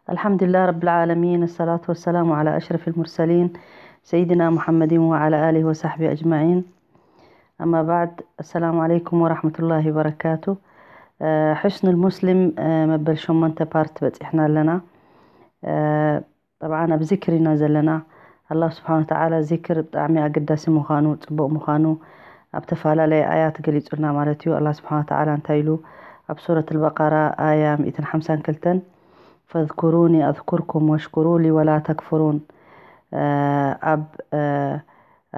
الحمد لله رب العالمين، الصلاة والسلام على أشرف المرسلين سيدنا محمد وعلى آله وصحبه أجمعين. أما بعد، السلام عليكم ورحمة الله وبركاته. آه، حسن المسلم، آه، መበል ሸሞንተ ፓርት በፂሕና ኣለና። آه، طبعا ኣብ ዚክር ኢና ዘለና። ኣላህ ስብሓን ወተዓላ ዚክር ብጣዕሚ ኣገዳሲ ምዃኑ፣ ፅቡቕ ምዃኑ ኣብ ተፈላለየ ኣያት ገሊፁልና ማለት እዩ። ኣላህ ስብሓን ወተዓላ እንታይ ኢሉ ኣብ ሱረት ኣልበቃራ ኣያ ሚእትን ሓምሳን ክልተን፣ ፈዝኩሩኒ ኣዝኩርኩም ወሽኩሩ ሊ ወላ ተክፍሩን። ኣብ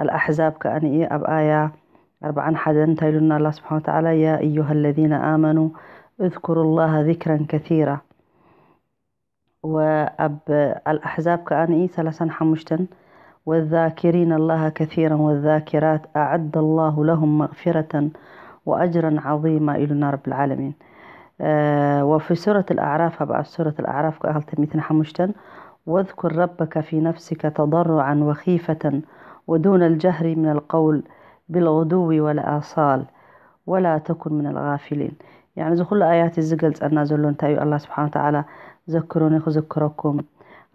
ኣልኣሕዛብ ከኣ ኣብ ኣያ ኣርባዓን ሓደን እንታይ ኢሉና ኣላህ ስብሓን ወተዓላ፣ ያ ኣዩሃ ለዚነ ኣመኑ እዝኩሩ ላሃ ዚክረን ከሲራ። ወኣብ ኣልኣሕዛብ ከኣ ሰላሳን ሓሙሽተን፣ ወዛኪሪን ኣላሃ ከሲራን ወዛኪራት ኣዓደ ላሁ ለሁም መግፊረተን ወኣጅረን ዓዚማ ኢሉና ረብል ዓለሚን። ወፊ ሱረት ኣልኣዕራፍ፣ ኣብ ሱረት ኣልኣዕራፍ ከኣ ክልተ ሚእትን ሓሙሽተን፣ ወዝኩር ረበከ ፊ ነፍሲከ ተደሩዓን ወኺፈተን ወዱነ ኣልጀህሪ ምን ኣልቀውል ቢልጉዱዊ ወልኣሳል ወላ ተኩን ምን ኣልጋፊሊን። ያኒ እዚ ኩሉ ኣያት እዚ ዝገልጸና ዘሎ እንታይ እዩ? ኣላህ ስብሓን ወተዓላ ዘክሩኒ ክዝክረኩም፣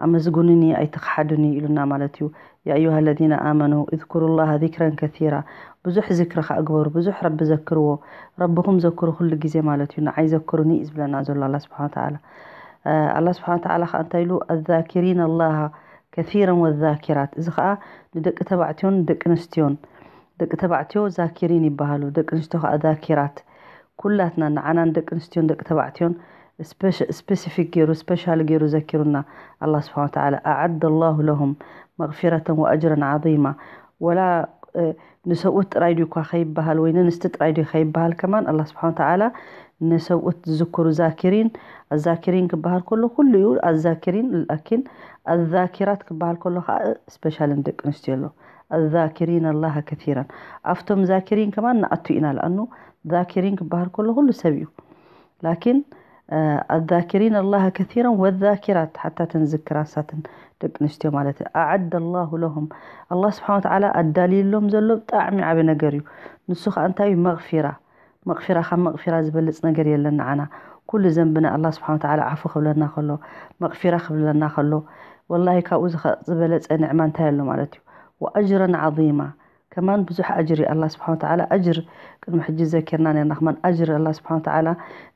ኣመስግኑኒ ኣይትኽሓዱኒ ኢሉና ማለት እዩ። ያ ኣዩሃ ለዚነ ኣመኑ እዝኩሩ ላሃ ዚክረን ከሲራ፣ ብዙሕ ዝክሪ ከኣ ግበሩ፣ ብዙሕ ረቢ ዘክርዎ፣ ረብኹም ዘክሩ ኩሉ ግዜ ማለት እዩ። ንዓይ ዘክሩኒ እዩ ዝብለና ዘሎ ኣላህ ስብሓን ወተዓላ። ኣላህ ስብሓን ወተዓላ ከኣ እንታይ ኢሉ? ኣዛኪሪን ኣላሃ ከሲረን ወዛኪራት። እዚ ከኣ ንደቂ ተባዕትዮን ደቂ ኣንስትዮን፣ ደቂ ተባዕትዮ ዛኪሪን ይበሃሉ፣ ደቂ ኣንስትዮ ከኣ ዛኪራት። ኩላትና ንዓናን ደቂ ኣንስትዮን ደቂ ተባዕትዮን ስፔሲፊክ ገይሩ፣ ስፔሻል ገይሩ ዘኪሩና ኣላህ ስብሓን ወተዓላ። ኣዓደ ላሁ ለሁም መግፊረተን ወኣጅረን ዓዚማ። ወላ ንሰብኡት ጥራይ ድዩ እኳ ከይበሃል ወይ ንንስቲ ጥራይ ድዩ ከይበሃል፣ ከማን ኣላህ ስብሓን ወተዓላ ንሰብኡት ዝዝክሩ ዛኪሪን፣ ኣዛኪሪን ክበሃል ከሎ ኩሉ እዩ ኣዛኪሪን፣ ላኪን ኣዛኪራት ክበሃል ከሎ ከዓ ስፔሻልን ደቂ ኣንስትዮ ኣሎ። ኣዛኪሪን ኣላሃ ከሲራን፣ ኣብቶም ዛኪሪን ከማን ንኣቱ ኢና። ለኣኑ ዛኪሪን ክበሃል ከሎ ኩሉ ሰብ እዩ። ላኪን ኣዛኪሪን ኣላሃ ከሲራን ወዛኪራት፣ ሓታ ተን ዝክራሳትን ደቂ ኣንስትዮ ማለት እዩ። ኣዓደ ላሁ ለሁም፣ ኣላህ ስብሓን ወተዓላ ኣዳልዩሎም ዘሎ ብጣዕሚ ዓቢ ነገር እዩ። ንሱ ከዓ እንታይ እዩ? መግፊራ። መቕፊራ፣ ካብ መቕፊራ ዝበልፅ ነገር የለን ንዓና። ኩሉ ዘንብና ኣላህ ስብሓን ወተዓላ ዓፉ ክብለና ከሎ፣ መቕፊራ ክብለና ከሎ፣ ወላሂ ካብኡ ዝበለፀ ንዕማ እንታይ ኣሎ ማለት እዩ? ወኣጅረን ዓዚማ፣ ከማን ብዙሕ ኣጅሪ ኣላህ ስብሓን ወተዓላ ኣጅር፣ ቅድሚ ሕጂ ዘኪርና ነርና፣ ከማን ኣጅሪ ኣላህ ስብሓን ወተዓላ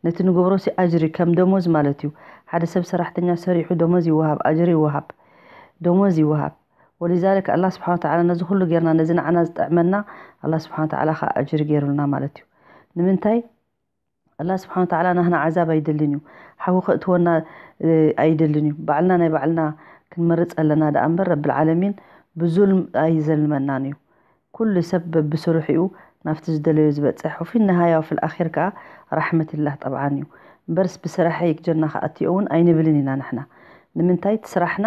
ነቲ ንገብሮ ሲ ኣጅሪ ከም ደሞዝ ማለት እዩ። ሓደ ሰብ ሰራሕተኛ ሰሪሑ ደሞዝ ይወሃብ፣ ኣጅሪ ይወሃብ፣ ደሞዝ ይወሃብ። ወሊዛሊክ ኣላህ ስብሓን ወተዓላ ነዚ ኩሉ ጌርና፣ ነዚ ንዓና ዝጥዕመና ኣላህ ስብሓን ወተዓላ ከዓ ኣጅሪ ገይሩልና ማለት እዩ። ንምንታይ? ኣላህ ስብሓን ወተዓላ ናህና ዓዛብ ኣይደልን እዩ፣ ሓዊ ከእትወና ኣይደልን እዩ። ባዕልና ናይ ባዕልና ክንመርፅ ኣለና ደኣ እምበር ረብል ዓለሚን ብዙልም ኣይዘልመናን እዩ። ኩሉ ሰብ በብስርሑ እዩ ናብቲ ዝደለዮ ዝበፅሕ። ወፊ ነሃያ ወፊል ኣኺር ከዓ ራሕመትላህ ጠብዓን እዩ። እምበርስ ብስራሐይ ጀና ክኣትዮ እውን ኣይንብልን ኢና ንሕና። ንምንታይ? እቲ ስራሕና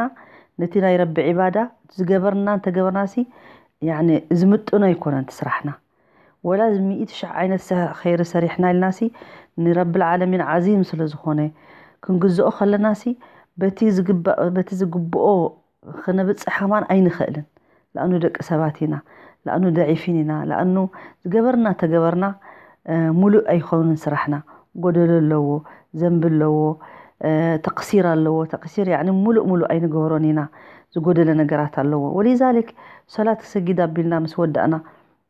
ነቲ ናይ ረቢ ዒባዳ ዝገበርና እንተገበርናሲ፣ ያኒ ዝምጥኖ ኣይኮነን እቲ ስራሕና። ወላ እዚ ሚእቲ ሽሕ ዓይነት ሰ-፣ ኸይሪ ሰሪሕና ኢልናሲ ንረብል ዓለሚን ዓዚም ስለ ዝኾነ ክንግዝኦ ከለናሲ በቲ ዝግባእ፣ በቲ ዝግብኦ ክነብፅሕ ከማን ኣይንኽእልን። ለኣኑ ደቂ ሰባት ኢና፣ ለኣኑ ደዒፊን ኢና፣ ለኣኑ ዝገበርና ተገበርና፣ እ፣ ሙሉእ ኣይኸውንን ስራሕና። ጎደሎ ኣለዎ፣ ዘንቢ ኣለዎ፣ እ፣ ተቕሲር ኣለዎ። ተቕሲር ያዕኒ ሙሉእ ሙሉእ ኣይንገብሮን ኢና፣ ዝጎደለ ነገራት ኣለዎ። ወሊዛሊክ ሶላት ክሰጊድ ኣቢልና ምስ ወዳእና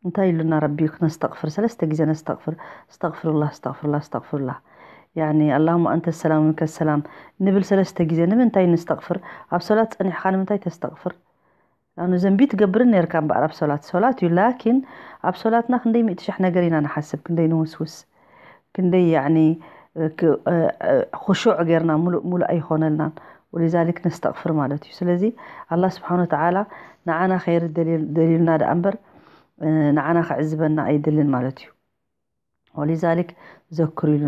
እንታይ ኢሉና ረቢ? ክነስተቕፍር፣ ሰለስተ ግዜ ነስተቕፍር። እስተቕፍሩላህ፣ እስተቕፍሩላህ፣ እስተቕፍሩላህ። ያኒ ኣላሁመ ኣንተ ሰላም ወሚንከ ሰላም ንብል ሰለስተ ግዜ። ንምንታይ ንስተቕፍር? ኣብ ሶላት ጸኒሕካ ንምንታይ ተስተቕፍር? ኣኑ ዘንቢ ትገብርን ነርካ እምበኣር ኣብ ሶላት። ሶላት እዩ፣ ላኪን ኣብ ሶላትና ክንደይ ሚእቲ ሽሕ ነገር ኢና ንሓስብ፣ ክንደይ ንውስውስ፣ ክንደይ ያኒ ክ-፣ እ፣ እ፣ ኹሹዕ ጌርና ሙሉእ ሙሉእ ኣይኾነልናን። ወሊዛሊክ ነስተቕፍር ማለት እዩ። ስለዚ ኣላህ ስብሓን ወተዓላ ንዓና ኸይሪ ደልዩ-፣ ደልዩልና ደኣ እምበር፣ እ፣ ንዓና ከዕዝበና ኣይደልን ማለት እዩ። ወሊዛሊክ ዘክሩ ኢሉ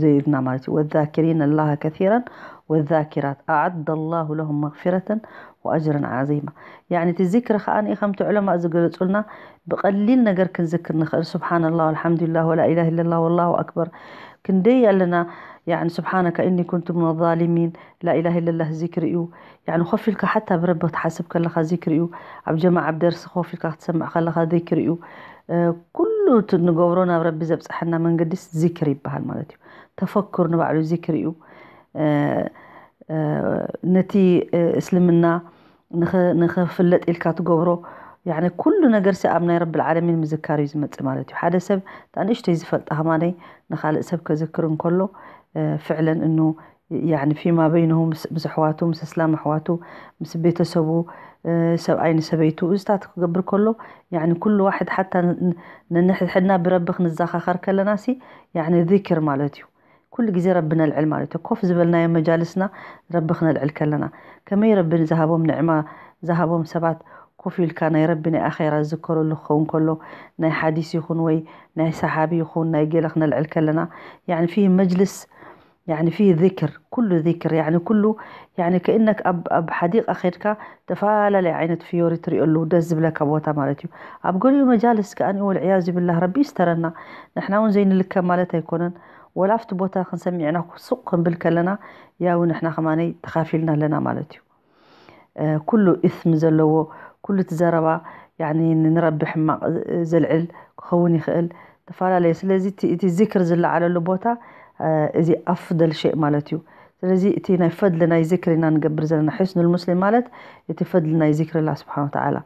ዘይብልና ማለት እዩ። ወዛኪሪን ኣላህ ከሲራን ወዛኪራት ኣዓደ ላሁ ለሁም መግፊረተን ወኣጅረን ዓዚማ። ያኒ እቲ ዚክሪ ከኣ ከምቲ ዑለማ ዝገለጹልና ብቐሊል ነገር ክንዝክር ንኽእል። ሱብሓነላህ ወልሓምዱሊላህ ወላ ኢላሃ ኢለላህ ወላሁ ኣክበር። ክንደይ ኣለና፣ ያኒ ሱብሓነከ ኢኒ ኩንቱ ሚነ ዛሊሚን፣ ላኢላሃ ኢለላህ ዚክሪ እዩ። ያኒ ኮፍ ኢልካ ሓታ ብረቢ ክትሓስብ ከለኻ ዚክሪ እዩ። ኣብ ጀማዓ ኣብ ደርሲ ኮፍ ኢልካ ክትሰምዕ ከለኻ ዚክሪ እዩ። እ፣ ኩሉ እቲ ንገብሮ ናብ ረቢ ዘብጽሐና መንገዲስ ዚክሪ ይበሃል ማለት እዩ። ተፈኩር ንባዕሉ ዚክሪ እዩ። እ፣ ነቲ እስልምና ንኽፍለጥ ኢልካ ትገብሮ ኩሉ ነገር ሲ ኣብ ናይ ረብል ዓለሚን ምዝካር እዩ ዝመፅእ ማለት እዩ። ሓደ ሰብ ንእሽተይ ዝፈልጣ ከማነይ ንካልእ ሰብ ከዝክር እንከሎ ፍዕለን እኑ ፊማ በይንሁ ምስ ኣሕዋቱ ምስ እስላም ኣሕዋቱ ምስ ቤተሰቡ ሰብኣይ ንሰበይቱ እዚታት ክገብር ከሎ ኩሉ ዋሕድ ሓታ ነንሕድሕድና ብረቢ ክንዘኻኸር ከለና ሲ ዚክር ማለት እዩ። ኩሉ ግዜ ረቢ ነልዕል ማለት እዩ። ኮፍ ዝበልናዮ መጃልስና ረቢ ክነልዕል ከለና ከመይ ረቢ ዝሃቦም ንዕማ ዝሃቦም ሰባት ኮፍ ኢልካ ናይ ረቢ ናይ ኣኼራ ዝዝከረሉ ክኸውን ከሎ ናይ ሓዲስ ይኹን ወይ ናይ ሰሓቢ ይኹን ናይ ገለ ክነልዕል ከለና ፊ መጅልስ ፊ ዚክር ኩሉ ዚክር ኩሉ ከእነክ ኣብ ሓዲቃ ከድካ ተፈላለየ ዓይነት ፍዮሪ ትሪኦሉ ደስ ዝብለካ ቦታ ማለት እዩ። ኣብ ገሊኡ መጃልስ ከኣ ወልዕያዝ ቢላህ ረቢ ይስተረና ንሕና እውን ዘይንልከ ማለት ኣይኮነን። ወላ ኣብቲ ቦታ ክንሰሚዕና ሱቕ ክንብል ከለና ያው ንሕና ከማነይ ተኻፊልና ኣለና ማለት እዩ። ኩሉ ኢስም ዘለዎ ኩሉ እቲ ዘረባ ንረቢ ሕማቕ ዘልዕል ክኸውን ይኽእል። ተፈላለየ ስለዚ እቲ ዝክር ዝለዓለሉ ቦታ እዚ ኣፍደል ሸእ ማለት እዩ። ስለዚ እቲ ናይ ፈድሊ ናይ ዝክር ኢና ንገብር ዘለና ሕስኑል ሙስሊም ማለት እቲ ፈድሊ ናይ ዝክር ላ ስብሓን ተዓላ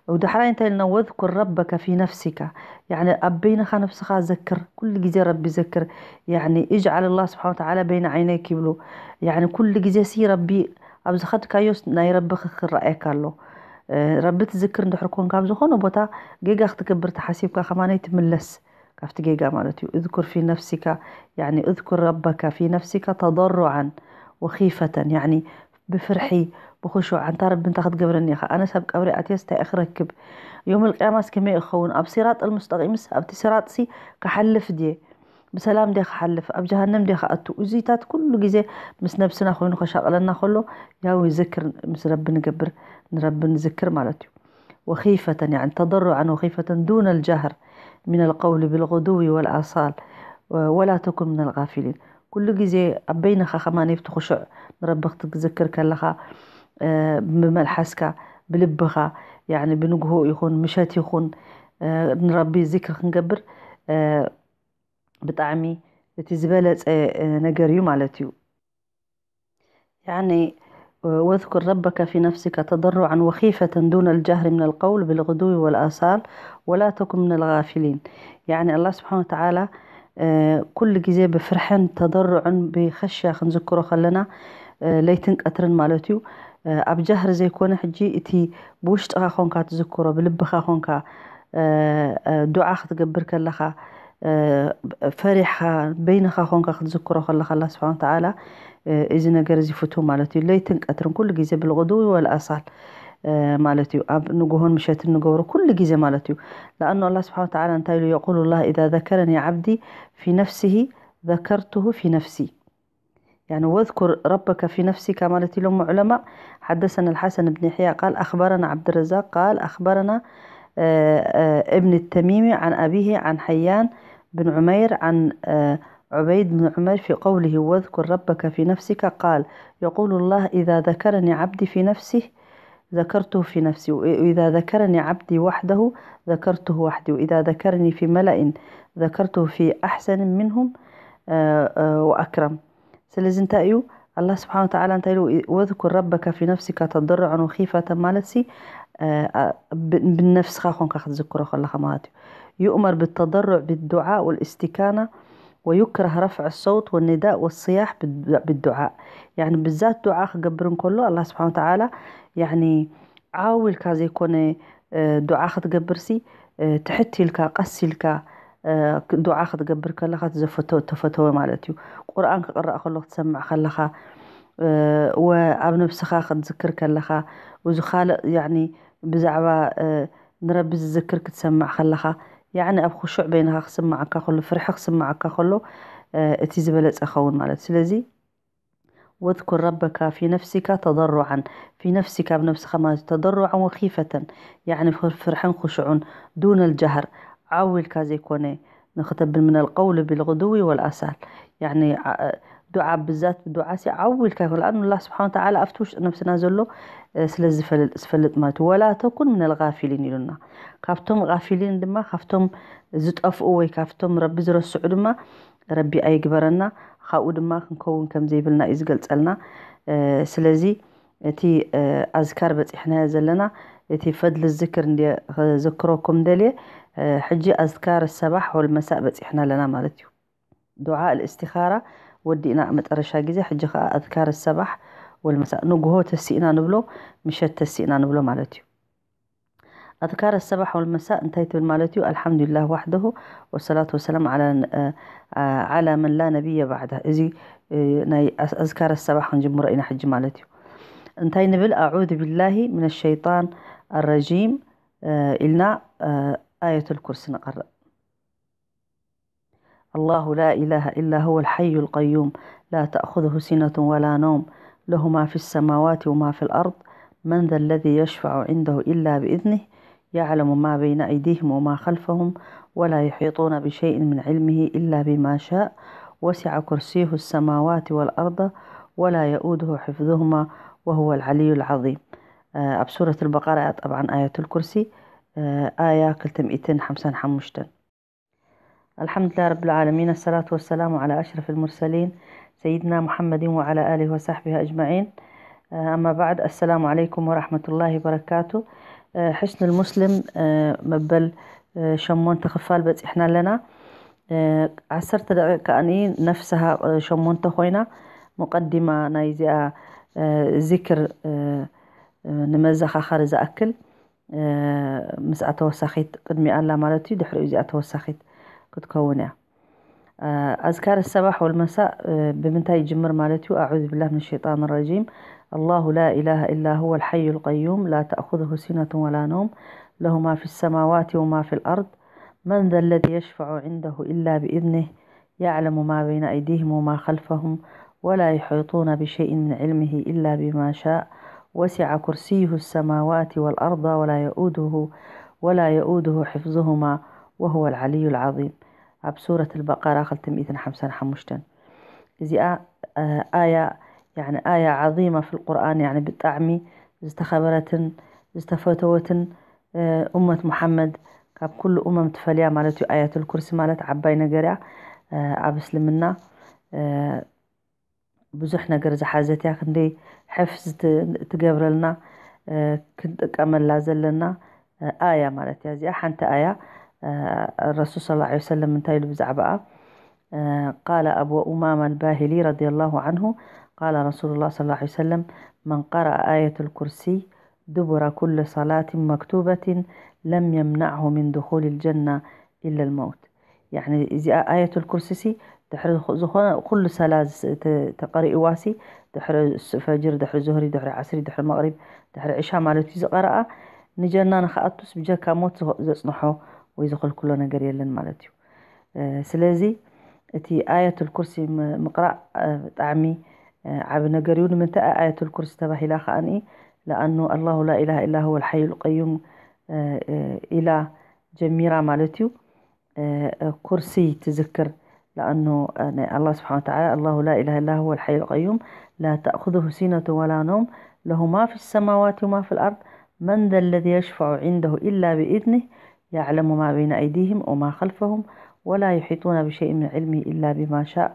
ودحرين تايلنا واذكر ربك في نفسك يعني أبينخ نفسخ ذكر كل جزء ربي ذكر يعني اجعل الله سبحانه وتعالى بين عينيك يبلو يعني كل جزء سي ربي أبزخد كايوس ناي ربي خخر رأيك الله ربي تذكر ندحر كون كابزخون وبوتا جيجا اختكبر تحاسيبك خماني تملس كافت جيجا مالتي اذكر في نفسك يعني اذكر ربك في نفسك تضرعا وخيفة يعني ብፍርሒ ብኹሹዕ ኣንታ ረቢ እንታይ ክትገብረኒ ኢኻ ኣነስ ኣብ ቀብሪ ኣትየስ እንታይ ክረክብ ዮም ልቅያማስ ከመይ እኸውን ኣብ ሲራጥ ልሙስጠቂምስ ኣብቲ ሲራጥሲ ክሓልፍ ድየ ብሰላም ድየ ክሓልፍ ኣብ ጀሃንም ድየ ክኣቱ እዚታት ኩሉ ግዜ ምስ ነብስና ኮይኑ ከሻቅለና ከሎ ያው ዝክር ምስ ረቢ ንገብር ንረቢ ንዝክር ማለት እዩ وخيفة يعني تضرعا وخيفة دون الجهر من القول بالغدو والآصال ولا تكن من الغافلين ኩሉ ግዜ ኣብ በይንኻ ከማን ብቲ ክሹዕ ንረቢ ክትዝክር ከለኻ ብመልሓስካ ብልብኻ ብንግሆ ይኹን ምሸት ይኹን ንረቢ ዝክር ክንገብር ብጣዕሚ እቲ ዝበለፀ ነገር እዩ ማለት እዩ يعني واذكر ربك في نفسك تضرعا وخيفة دون الجهر من القول بالغدو والآصال ولا تكن من الغافلين يعني الله سبحانه وتعالى ኩሉ ግዜ ብፍርሕን ተደርዑን ብኸሽያ ክንዝክሮ ከለና ለይትን ቀትርን ማለት እዩ ኣብ ጃህር ዘይኮነ ሕጂ እቲ ብውሽጥኻ ኮንካ ትዝክሮ ብልብኻ ኮንካ ዱዓ ክትገብር ከለኻ ፈሪሕኻ በይንኻ ኮንካ ክትዝክሮ ከለኻ ኣላ ስብሓን ተዓላ እዚ ነገር እዚ ፍቱ ማለት እዩ ለይትን ቀትርን ኩሉ ግዜ ብልغدو والآصال ማለት እዩ ኣብ ንግሆን ምሸትን ንገብሮ ኩሉ ግዜ ማለት እዩ لأنه الله سبحانه وتعالى እንታይ ኢሉ يقول الله إذا ذكرني عبدي في نفسه ذكرته في نفسي يعني واذكر ربك في نفسك ማለት ኢሎም علماء حدثنا الحسن بن يحيى قال أخبرنا عبد الرزاق قال أخبرنا ابن التميمي عن أبيه عن حيان بن عمير عن عبيد بن عمير في قوله واذكر ربك في نفسك قال يقول الله إذا ذكرني عبدي في نفسه ذكرته في نفسي وإذا ذكرني عبدي وحده ذكرته وحدي وإذا ذكرني في ملأ ذكرته في أحسن منهم وأكرم ስለዚ እንታይ እዩ ኣላ ስብሓን ተዓላ እንታይ ኢሉ ወذكر ربك في نفسك تضرعا وخيفة ማለት ሲ ብነፍስኻ ኮንካ ክትዝክሮ ከለኻ ማለት እዩ يؤمر بالتضرع بالدعاء والاستكانة ويكره رفع الصوت والنداء والصياح بالدعاء يعني ብዛት ዱዓ ክገብር እንከሎ ኣላ ስብሓን ተዓላ يعني ዓው ኢልካ ዘይኮነ ዱዓ ክትገብር ሲ ትሕት ኢልካ ቀስ ኢልካ ዱዓ ክትገብር ከለኻ ተፈተወ ማለት እዩ ቁርኣን ክቕራእ ከሎ ክትሰምዕ ከለኻ ወ ኣብ ነብስኻ ክትዝክር ከለኻ እዚ ካልእ ያኒ ብዛዕባ ንረቢ ዝዝክር ክትሰምዕ ከለኻ ያኒ ኣብ ክሹዕ በይንኻ ክስምዓካ ከሎ ፍርሒ ክስምዓካ ከሎ እቲ ዝበለፀ ኸውን ማለት ስለዚ واذكر ربك في نفسك تضرعا في نفسك اب نفسك ما تضرعا وخيفة يعني فرحن خشوع دون الجهر عاول كازي كوني نختب من القول بالغدو والأصال يعني دعاء بالذات دعاء سي عاول كاي لأن الله سبحانه وتعالى أفتوش نفسنا زلو سلز فلت مات ولا تكن من الغافلين يلنا كافتم غافلين دما كافتم زطفئو وي كافتم ربي زرسعو دما ረቢ ኣይግበረና። ካብኡ ድማ ክንከውን ከም ዘይብልና እዩ ዝገልጸልና። ስለዚ እቲ ኣዝካር በፂሕናዮ ዘለና፣ እቲ ፈድሊ ዝክር እንደ ክዝክረኩም ደልየ። ሕጂ ኣዝካር ሰባሕ ወልመሳእ በፂሕና ኣለና ማለት እዩ። ዱዓ እልእስቲኻራ ወዲእና መጠረሻ ግዜ። ሕጂ ከዓ ኣዝካር ሰባሕ ወልመሳእ፣ ንጉሆ ተሲእና ንብሎ፣ ምሸት ተሲእና ንብሎ ማለት እዩ። ኣዝካር ሰባሕ ወልመሳእ እንታይ ትብል ማለት እዩ? ኣልሓምዱሊላህ ዋሕደሁ ወሰላቱ ወሰላም ዓላ መን ላ ነቢየ ባዕዳ። እዚ ናይ ኣዝካር ሰባሕ ክንጅምሮ ኢና ሕጂ ማለት እዩ። እንታይ ንብል? ኣዑዙ ቢላሂ ምን ሸይጣን ኣረጂም ኢልና ኣየቱል ኩርሲ ንቐርእ። الله لا إله إلا هو الحي القيوم لا تأخذه سنة ولا نوم له ما في السماوات وما في الأرض من ذا الذي يشفع عنده إلا بإذنه يعلم ما بين أيديهم وما خلفهم ولا يحيطون بشيء من علمه إلا بما شاء وسع كرسيه السماوات والأرض ولا يؤوده حفظهما وهو العلي العظيم. ኣብ ሱረት ኣልበቀራ እያ፣ ጠብዓን ኣያቱል ኩርሲ ኣያ ክልተ ሚእትን ሓምሳን ሓሙሽተን። الحمد لله رب العالمين الصلاة والسلام على أشرف المرسلين سيدنا محمد وعلى آله وصحبه أجمعين. أما بعد، السلام عليكم ورحمة الله وبركاته. ሕስን ልሙስሊም መበል ሸሞንተ ክፋል በፂሕና ኣለና። ዓሰርተ ደቂቕ ከኣኒ ነፍስሃ ሸሞንተ ኮይና፣ ሙቀዲማ ናይዚኣ ዚክር ንመዘኻኸሪ ዝኣክል ምስኣ ተወሳኺት ቅድሚኣ ኣላ ማለት እዩ። ድሕሪኡ እዚኣ ተወሳኺት ክትከውን እያ። ኣዝካር ሰባሕ ወልመሳእ ብምንታይ ይጅምር ማለት እዩ? ኣዑዙ ቢላህ ምን ሸይጣን ረጂም። الله لا إله إلا هو الحي القيوم لا تأخذه سنة ولا نوم له ما في السماوات وما في الأرض من ذا الذي يشفع عنده إلا بإذنه يعلم ما بين أيديهم وما خلفهم ولا يحيطون بشيء من علمه إلا بما شاء وسع كرسيه السماوات والأرض ولا يؤوده ولا يؤوده حفظهما وهو العلي العظيم. ኣብ ሱረት ኣልበቀራ ክልተ ሚእትን ሓምሳን ሓሙሽተን። እዚኣ ኣያ፣ ያኒ ኣያ ዓዚማ ፊል ቁርኣን፣ ያኒ ብጣዕሚ ዝተኸበረትን ዝተፈተወትን ኡመት ሙሓመድ ካብ ኩሉ ኡመም ትፈልያ ማለት እዩ። ኣያቱል ኩርሲ ማለት ዓባይ ነገር እያ ኣብ እስልምና። ብዙሕ ነገር ዝሓዘት እያ፣ ክንደይ ሕፍዝ ትገብረልና፣ ክንጥቀመላ ዘለና ኣያ ማለት እያ። እዚኣ ሓንቲ ኣያ። ረሱል ሰለላሁ ዐለይሂ ወሰለም እንታይ ኢሉ ብዛዕባኣ? قال أبو أمامة الباهلي رضي الله عنه قال رسول الله صلى الله عليه وسلم من قرأ آية الكرسي دبر كل صلاة مكتوبة لم يمنعه من دخول الجنة إلا الموت. ያኒ እዚኣ ኣየቱል ኩርሲ ሲ ድሕሪ ዝኾነ ኩሉ ሰላ ተቀሪእዋ ሲ፣ ድሕሪ ፈጅር፣ ድሕሪ ዙህሪ፣ ድሕሪ ዓስሪ፣ ድሕሪ መቅሪብ፣ ድሕሪ ዕሻ ማለት እዩ ዝቀረኣ፣ ንጀና ንክኣቱስ ብጀካ ሞት ዘጽንሖ ወይ ዝኽልክሎ ነገር የለን ማለት እዩ። ስለዚ እቲ ኣየቱል ኩርሲ ምቅራእ ብጣዕሚ ዓቢ ነገር እዩ። ንምንታይ ኣየቱል ኩርሲ ተባሂላ ከኣኒ? ለኣኑ ኣላሁ ላ ኢላሃ ኢላ ሁወል ሓዩል ቀዩም ኢላ ጀሚራ ማለት እዩ። ኩርሲ ትዝክር። ለኣኑ ናይ ኣላህ ስብሓን ወተዓላ ኣላሁ ላ ኢላሃ ኢላ ሁወል ሓዩል ቀዩም ላ ተእኹዙሁ ሲነቱ ወላ ነውም ለሁ ማ ፊ ሰማዋት ወማ ፊል ኣርድ መን ዘ ለዚ የሽፈዑ ዒንደሁ ኢላ ብኢዝኒህ يعلم ما بين أيديهم وما خلفهم ولا يحيطون بشيء من علمه إلا بما شاء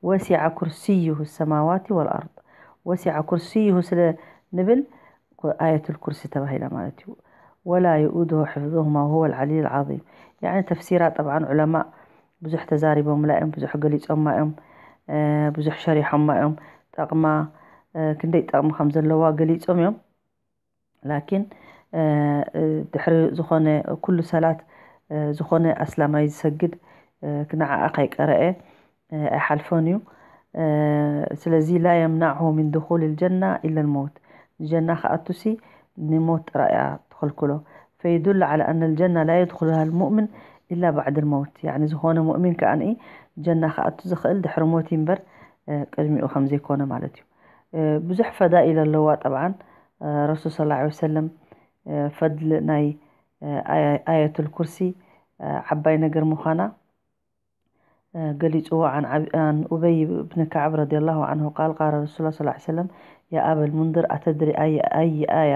وسع كرسيه السماوات والأرض وسع كرسيه ስለ ንብል ኣየቱል ኩርሲ ተባሂላ ማለት እዩ። ولا يؤوده حفظهما وهو العلي العظيم። ያኒ ተፍሲራ ጠብዓን ዑለማ ብዙሕ ተዛሪቦምላ እዮም፣ ብዙሕ ገሊጾማ እዮም፣ ብዙሕ ሸሪሖማ እዮም። ጠቕማ ክንደይ ጠቕሚ ከም ዘለዋ ገሊጾም እዮም። ላኪን ድሕሪ ዝኾነ ኩሉ ሰላት ዝኾነ ኣስላማይ ዝሰግድ ንዓኣ ካይቀረአ ኣይሓልፎን እዩ። ስለዚ ላ የምናዕሁ ሚን ድኹል ልጀና ኢለ ልመውት፣ ንጀና ክኣቱሲ ንሞት ጥራይ እያ ትኽልክሎ። ፈይዱል ዓላ ኣነ ልጀና ላ የድኹሉሃ ልሙእምን ኢላ ባዕድ ልመውት። ያኒ ዝኾነ ሙእሚን ከኣ ንኢ ጀና ክኣቱ ዝኽእል ድሕሪ ሞት እምበር ቅድሚኡ ከም ዘይኮነ ማለት እዩ። ብዙሕ ፈዳኢል ኣለዋ። ጠብዓን ረሱል ሰለላሁ ዐለይሂ ወሰለም ፈድል ናይ ኣያቱል ኩርሲ ዓባይ ነገር ምዃና ገሊጽዎ። عن ኡበይ ብን ከዓብ ረዲየላሁ ዐንሁ ቃል ቃለ ረሱሉላህ ሰለላሁ ዐለይሂ ወሰለም ያ ኣበል ሙንዝር ኣተድሪ ኣይ ኣይ ኣያ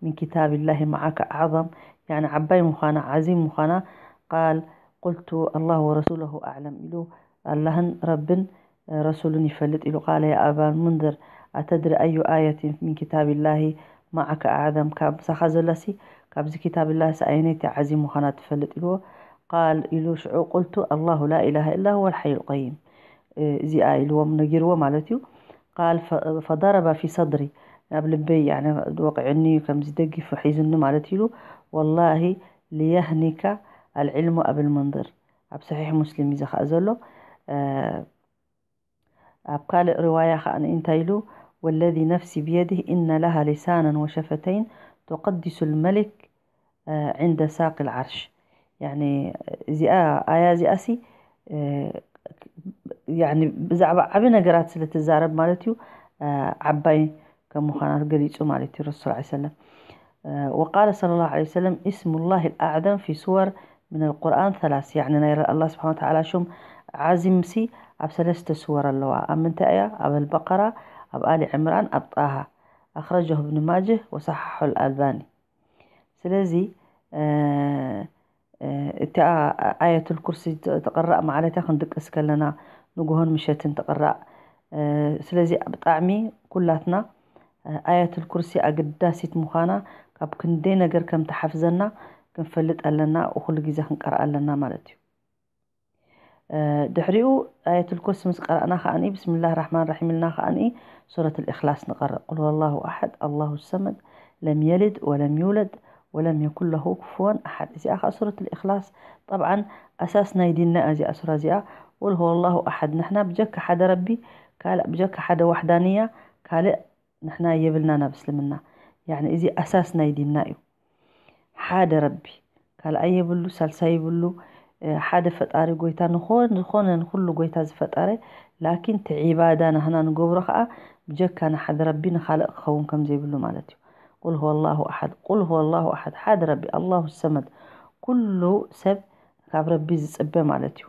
ሚን ኪታቢላሂ መዓከ ኣዕዘም? ያኒ ዓባይ ምዃና ዓዚም ምዃና። ቃል ቁልቱ ኣላሁ ወረሱለሁ ኣዕለም ኢሉ ኣላህን ረብን ረሱሉን ይፈልጥ ኢሉ። ቃለ ያ ኣበል ሙንዝር أتدري أي آية من كتاب الله معك أعظم؟ ካብ ምሳኻ ዘላሲ ካብዚ ኪታብ ላስ ኣየነይቲ ዓዚም ምዃና ትፈልጥ ኢልዎ። ቃል ኢሉ ሽዑ ቁልቱ ኣላሁ ላ ኢላሃ ኢላ ሁወ ልሓዩ ልቀይም። እዚኣ ኢልዎም ነጊርዎ ማለት እዩ። ቃል ፈ- ፈደረበ ፊ ሰድሪ፣ ናብ ልበይ ያኒ ወቂዑኒ፣ ከምዚ ደጊፉ ሒዙኒ ማለት ኢሉ። ወላሂ ሊየህኒካ ኣልዕልሙ ኣብል መንድር፣ ኣብ ሰሒሕ ሙስሊም እዩ ዝኸኣ ዘሎ። ኣብ ካልእ ርዋያ ከኣ እንታይ ኢሉ? ወለዚ ነፍሲ ብየድህ ኢነ ለሃ ሊሳናን ወሸፈተይን ቱቀድሱ ልመሊክ ዕንደ ሳቅ ልዓርሽ። ያኒ እዚኣ ኣያ እዚኣ ሲ ያኒ ብዛዕባ ዓቢ ነገራት ስለ ትዛረብ ማለት እዩ። ዓባይ ከም ምዃና ገሊጹ ማለት እዩ ረሱል ዐለይሂ ሰላም። وقال صلى الله عليه وسلم اسم الله الأعظم في سور من القرآن ثلاث، يعني ናይ ኣላህ ስብሓን ወተዓላ ሽም ዓዚም ሲ ኣብ ሰለስተ ስወር ኣለዋ። ኣብ ምንታይ እያ? ኣብ ኣልበቀራ፣ ኣብ ኣሊ ዕምራን፣ ኣብ ጣሃ። ኣኽረጀሁ እብን ማጅህ ወሰሓሖ ኣልኣልባኒ። ስለዚ እቲኣ ኣየቱል ኩርሲ ትቕራእ መዓለታ ክንድቅስ ከለና ንጉሆን ምሸትን ትቕራእ። ስለዚ ብጣዕሚ ኩላትና ኣየቱል ኩርሲ ኣገዳሲት ምዃና፣ ካብ ክንደይ ነገር ከም ትሓፍዘና ክንፈልጥ ኣለና፣ ኩሉ ግዜ ክንቀርኣ ኣለና ማለት እዩ። ድሕሪኡ ኣየቱል ኩርሲ ምስ ቀራእና ከኣኒ ብስምላህ ራሕማን ራሒም ኢልና ከኣኒ ሱረት ልእክላስ ንቐርእ። ቁል ሁወላሁ ኣሓድ ኣላሁ ሰመድ ለም የልድ ወለም ይውለድ ወለም የኩን ለሁ ኩፍወን ኣሓድ። እዚኣ ከዓ ሱረት ልእክላስ ጠብዓን ኣሳስ ናይ ዲንና እያ። እዚኣ ሱራ እዚኣ ቁል ሁወላሁ ኣሓድ፣ ንሕና ብጀካ ሓደ ረቢ ካልእ፣ ብጀካ ሓደ ዋሕዳንያ ካልእ ንሕና የብልና ናብ እስልምና። ያኒ እዚ ኣሳስ ናይ ዲንና እዩ። ሓደ ረቢ ካልኣይ የብሉ፣ ሳልሳይ የብሉ። ሓደ ፈጣሪ ጎይታ ንኾን ዝኾነ ንኩሉ ጎይታ ዝፈጠረ፣ ላኪን እቲ ዒባዳ ናህና ንገብሮ ከዓ ብጀካ ንሓደ ረቢ ንኻልእ ክኸውን ከም ዘይብሉ ማለት እዩ። ቁል ሁወላሁ ኣሓድ፣ ቁል ሁወላሁ ኣሓድ፣ ሓደ ረቢ ኣላሁ ሰመድ። ኩሉ ሰብ ካብ ረቢ ዝፅበ ማለት እዩ።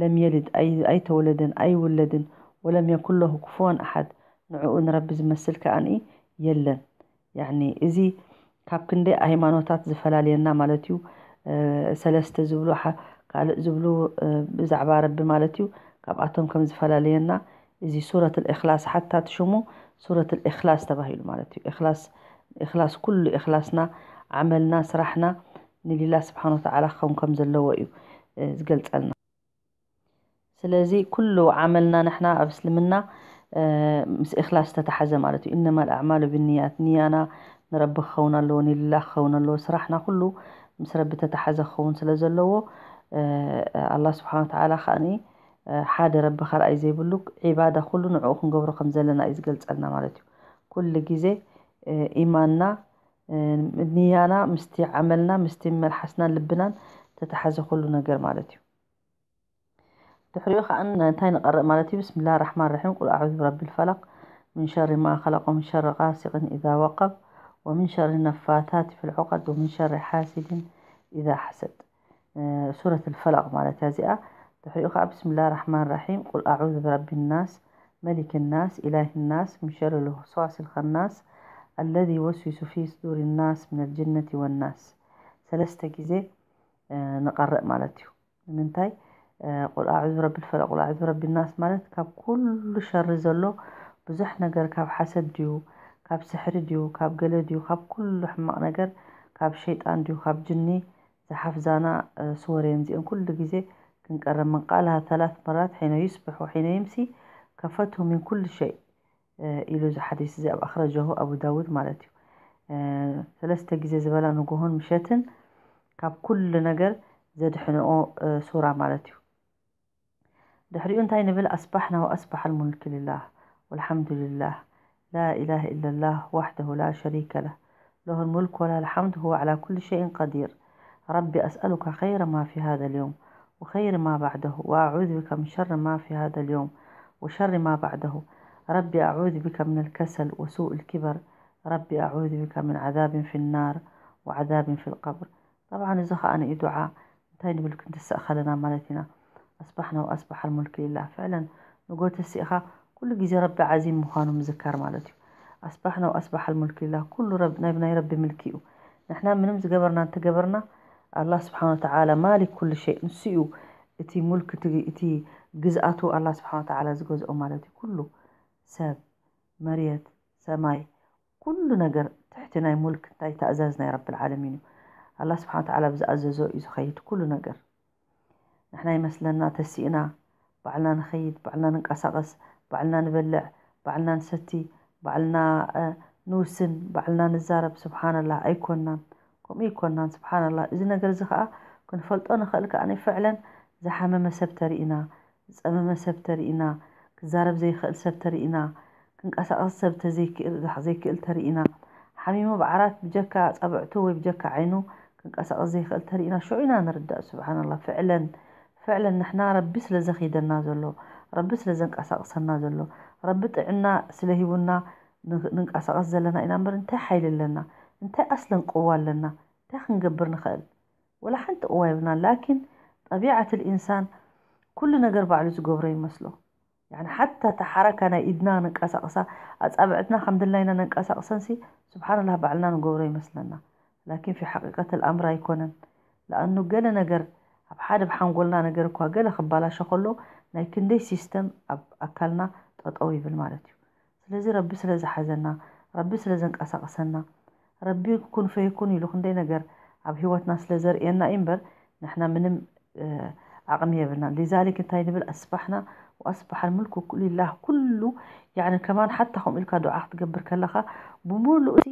ለም የልድ፣ ኣይ- ኣይተወለደን ኣይውለድን፣ ወለም የኩን ለሁ ኩፍወን ኣሓድ፣ ንዕኡ ንረቢ ዝመስል ከኣኒ የለን። ያኒ እዚ ካብ ክንደይ ሃይማኖታት ዝፈላልየና ማለት እዩ። ሰለስተ ዝብሉ ካልእ ዝብሉ ብዛዕባ ረቢ ማለት እዩ። ካብኣቶም ከም ዝፈላልየና እዚ ሱረት ልእክላስ ሓታ ትሽሙ ሱረት ልእክላስ ተባሂሉ ማለት እዩ። እክላስ እክላስ ኩሉ እክላስና ዓመልና ስራሕና ንሊላ ስብሓን ወተዓላ ክኸውን ከም ዘለዎ እዩ ዝገልጸልና። ስለዚ ኩሉ ዓመልና ንሕና ኣብ እስልምና ምስ እክላስ ተተሓዘ ማለት እዩ። እነማ ኣዕማሉ ብንያት፣ ንያና ንረቢ ክኸውን ኣለዎ፣ ንልላ ክኸውን ኣለዎ። ስራሕና ኩሉ ምስ ረቢ ተተሓዘ ክኸውን ስለ ዘለዎ ኣላ ስብሓን ወተዓላ ከኣኒ ሓደ ረቢ ካልኣይ ዘይብሉ ዒባዳ ኩሉ ንዕኡ ክንገብሮ ከም ዘለና እዩ ዝገልጸልና ማለት እዩ። ኩሉ ግዜ ኢማንና ንያና ምስቲ ዓመልና ምስቲ መልሓስናን ልብናን ተተሓዘ ኩሉ ነገር ማለት እዩ። ድሕሪኡ ከዓ እንታይ ንቐርእ ማለት እዩ? ብስምላህ ራሕማን ራሒም ቁል ኣዑዙ ብረቢ ልፈለቅ ምን ሸሪ ማ ከለቅ ወምን ሸሪ ቃሲቅን ኢዛ ወቀብ ወምን ሸሪ ነፋታት ፊ ልዑቀድ ወምን ሸሪ ሓሲድን ኢዛ ሓሰድ። ሱረት ልፈለቅ ማለት እያ እዚኣ። ድሕሪኡ ከዓ ብስምላህ ራሕማን ራሒም ቁል ኣዑዙ ብረቢ ናስ መሊክ ናስ ኢላሂ ናስ ምን ሸሪ ልወስዋስ ልኸናስ ኣለዚ ወስዊሱ ፊ ስዱር ናስ ምን ልጅነት ወናስ። ሰለስተ ግዜ ንቐርእ ማለት እዩ። ንምንታይ? ቁል ኣዕዙ ረቢ ልፈለቅ ቁል ኣዕዙ ረቢ ናስ ማለት ካብ ኩሉ ሸሪ ዘሎ ብዙሕ ነገር፣ ካብ ሓሰድ ድዩ፣ ካብ ስሕሪ ድዩ፣ ካብ ገለ ድዩ፣ ካብ ኩሉ ሕማቕ ነገር፣ ካብ ሸይጣን ድዩ፣ ካብ ጅኒ ዝሓፍዛና ስወር እየን። እዚአን ኩሉ ግዜ ክንቀረብ ምን ቃልሃ ተላት መራት ሒነ ዩስብሕ ወሒነ ይምሲ ከፈትሁ ምን ኩሉ ሸይ ኢሉ እዚ ሓዲስ እዚ ኣብ ኣኽረጀሁ ኣቡ ዳውድ ማለት እዩ። ሰለስተ ግዜ ዝበላ ንጉሆን ምሸትን ካብ ኩሉ ነገር ዘድሕንኦ ሱራ ማለት እዩ። ድሕሪኡ እንታይ ንብል? ኣስባሕና ወኣስባሕ ልሙልክ ልላህ ወልሓምዱ ልላህ ላ ኢላህ ኢለላህ ዋሕደሁ ላ ሸሪከ ለህ ለሁ ልሙልክ ወላ ልሓምድ ሁወ ዓላ ኩል ሸይን ቀዲር። ረቢ ኣስኣሉካ ኸይረ ማ ፊ ሃዘ ልዮም وخير ما بعده وأعوذ بك من شر ما في هذا اليوم وشر ما بعده. ربي أعوذ بك من الكسل وسوء الكبر. ربي أعوذ بك من عذاب في النار وعذاب في القبر. طبعا እዚ ኸዓ ንኢ ዱዓ እንታይ ንብል ክንትስእ ኸለና ማለት ኢና። ኣስባሕና ወኣስባሕ ልሙልክ ሊላህ። ፍዕለን ንጎ ተሲእኻ ኩሉ ግዜ ረቢ ዓዚም ምዃኑ ምዝካር ማለት እዩ። ኣስባሕና ወኣስባሕ ልሙልክ ሊላህ። ኩሉ ረብ- ናይ ናይ ረቢ ምልኪ እዩ። ንሕና ምንም ዝገበርና እንተገበርና ኣላህ ስብሓን ወተዓላ ማሊክ ኩሉ ሸይ ንሱ እዩ። እቲ ሙልክ እቲ እቲ ግዝኣቱ ኣላህ ስብሓን ወተዓላ ዝገዝኦ ማለት እዩ። ኩሉ ሰብ መሬት፣ ሰማይ፣ ኩሉ ነገር ትሕቲ ናይ ሙልክ እንታይ ታእዛዝ ናይ ረብል ዓለሚን እዩ። ኣላህ ስብሓን ወተዓላ ብዝኣዘዞ እዩ ዝኸይድ ኩሉ ነገር። ንሕና ይመስለና ተሲእና ባዕልና ንኸይድ፣ ባዕልና ንንቀሳቐስ፣ ባዕልና ንበልዕ፣ ባዕልና ንሰቲ፣ ባዕልና ንውስን፣ ባዕልና ንዛረብ። ስብሓንላህ ኣይኮናን፣ ከምኡ ኣይኮናን። ስብሓንላህ፣ እዚ ነገር እዚ ከዓ ክንፈልጦ ንኽእል ከዓ ፍዕለን ዝሓመመ ሰብ ተርኢና፣ ዝፀመመ ሰብ ተርኢና፣ ክዛረብ ዘይኽእል ሰብ ተርኢና፣ ክንቀሳቐስ ሰብ ተዘይክእል ዘይክእል ተርኢና፣ ሓሚሙ ብዓራት ብጀካ ጸብዕቱ ወይ ብጀካ ዓይኑ ክንቀሳቐስ ዘይክእል ተርኢና ሽዑ ኢና ንርዳእ። ስብሓንላህ፣ ፍዕለን ፍዕለን ንሕና ረቢ ስለ ዘኺደና ዘሎ፣ ረቢ ስለ ዘንቀሳቕሰና ዘሎ፣ ረቢ ጥዕና ስለ ሂቡና ንንቀሳቐስ ዘለና ኢና እምበር እንታይ ሓይሊ ኣለና? እንታይ ኣስለን ቅዋ ኣለና? እንታይ ክንገብር ንኽእል? ወላ ሓንቲ ቅዋ የብልናን። ላኪን ጠቢዓት ልኢንሳን ኩሉ ነገር ባዕሉ ዝገብሮ ይመስሎ። ያኒ ሓታ እታ ሓረካ ናይ ኢድና ነንቀሳቕሳ ኣጻብዕትና ከም ድላይና ነንቀሳቕሰንሲ ስብሓንላህ ባዕልና ንገብሮ ይመስለና። ላኪን ፊ ሓቂቀት ልኣምር ኣይኮነን። ለኣኑ ገለ ነገር ኣብ ሓደ ብሓንጎልና ነገር እኳ ገለ ክባላሾ ከሎ ናይ ክንደይ ሲስተም ኣብ ኣካልና ጠጠው ይብል ማለት እዩ። ስለዚ ረቢ ስለ ዝሓዘና፣ ረቢ ስለ ዘንቀሳቕሰና፣ ረቢ ኩን ፈየኩን ኢሉ ክንደይ ነገር ኣብ ህይወትና ስለ ዘርእየና እዩ እምበር ንሕና ምንም ዓቕሚ የብልናን። ሊዛሊክ እንታይ ንብል? ኣስባሕና ወኣስባሕ ልሙልኩ ሊላህ ኩሉ። ያኒ ከማን ሓታ ከምኡ ኢልካ ዱዓ ክትገብር ከለኻ ብምሉእ እቲ